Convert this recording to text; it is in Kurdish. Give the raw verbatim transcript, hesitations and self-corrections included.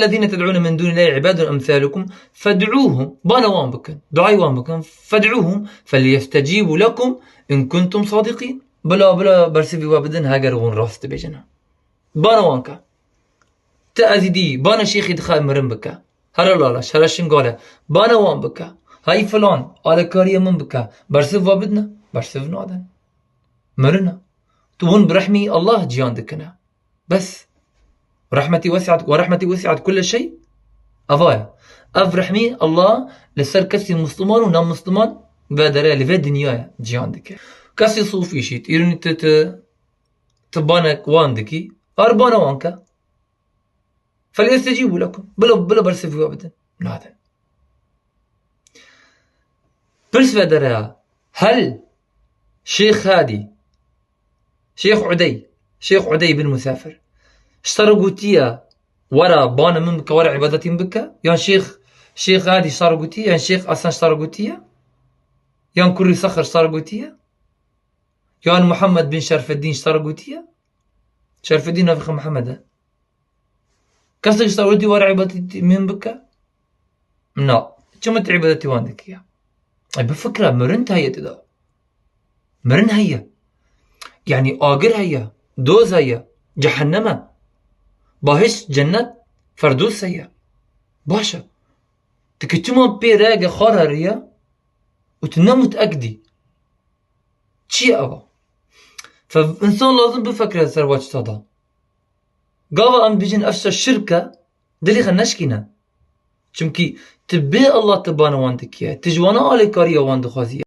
الذين تدعون من دون الله عباد أمثالكم فادعوهم. Bana wan bikin. Duayê wan bikin. فادعوهم فليستجيبوا لكم إن كنتم صادقين. Bila, bila bersivî we bidin heger hûn rast dibêjin. Bana wan ke. Ti ezîdî, bana şêxî dixwe mirin bike. Here Lalaş, here Şingal e. Bana wan bike. Hey filan, alîkariyê min bike. Bersiv we bidine. Bersiv nadin. Mirin e. Tu hûn bi rehmî Allah ciyan dikine. Bes. رحمتي وسعت، ورحمتي وسعت كل شيء. Ava ye. Ev rehmî Allah li ser kesî Musliman û nemusliman ve derê li vê dinyayê ciyan dike. Kesî sofî jî, îronî tu, tu, tu banek wan dikî, ar bana wan ke. فليستجيبوا لكم. Bila, bila bersivî we bidin. Nadin. Pirs ve derê ya. Hel Şêx Hadî, Şêx Udey, Şêx Udey bin Musafir, ji te re gotiye, were bana min bike, were îbadetî min bike? Yan Şêx, Şêx Hadî ji te re gotiye, yan Şêx Hasan ji te re gotiye? Yan Kurî Sexir ji te re gotiye? Yan Muhammed bin Şerfeddîn ji te re gotiye? Şerfeddîn navê xwe Muhammed e. Kesek ji te re gotiye were îbadetî min bike? Na. Çima tu îbadetî wan dikiye? E, bifikre, mirin heye tu de. Mirin heye. Yanî agir heye, doz heye, cehennem e. Bahişt, cennet, ferdûs heye. Baş e. Tu ki çima pê rege xwe re riye û tu ne mutekdî? Çi ye eva? Fe însan lazim bifikire ser va çi sada. Gava em dibêjin ev şe şirk e, dilê xwe neşkîne. Çimkî tu bê Allah tu bana wan dikiye. Tu ji wana alîkariya wan dixwaziye.